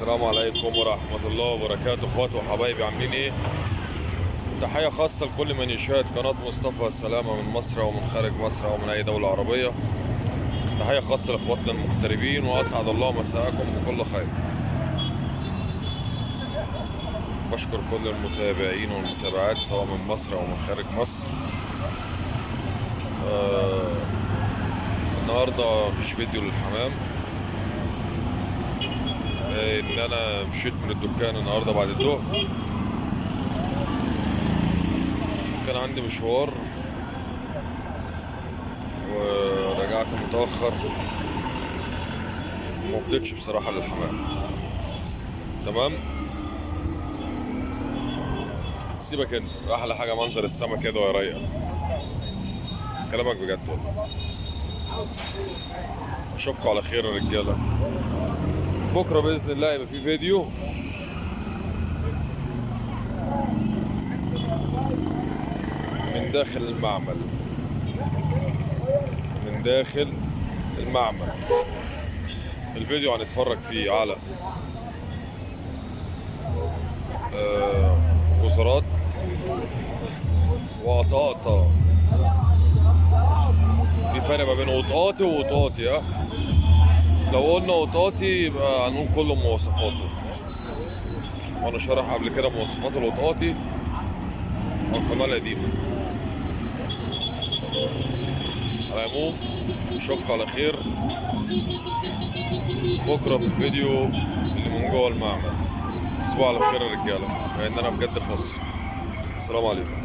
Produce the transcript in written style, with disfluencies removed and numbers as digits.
السلام عليكم ورحمة الله وبركاته. اخواتي وحبايبي عاملين ايه؟ تحية خاصة لكل من يشاهد قناة مصطفى سلامة من مصر او من خارج مصر او من اي دولة عربية. تحية خاصة لاخواتنا المغتربين، واسعد الله مساءكم بكل خير. بشكر كل المتابعين والمتابعات سواء من مصر او من خارج مصر. النهارده مفيش فيديو للحمام، ان انا مشيت من الدكان النهارده بعد الظهر، كان عندي مشوار ورجعت متاخر، وما فضيتش بصراحة للحمام. تمام، سيبك انت، احلى حاجة منظر السما كده ويا رايقة. كلامك بجد والله. اشوفكم على خير يا رجاله. بكره باذن الله يبقى في فيديو. من داخل المعمل، من داخل المعمل. الفيديو هنتفرج فيه على وزارات وقطاطة. في فرق ما بين قطاطي وقطاطي. لو قلنا قطاطي يبقى هنقول كل مواصفاته، وانا شرح قبل كده مواصفات القطاطي على القناة القديمة. على العموم اشوفكم على خير بكرة في الفيديو اللي من جوه المعمل. تصبحوا على خير يا رجالة، لان انا بجد فاصل. السلام عليكم.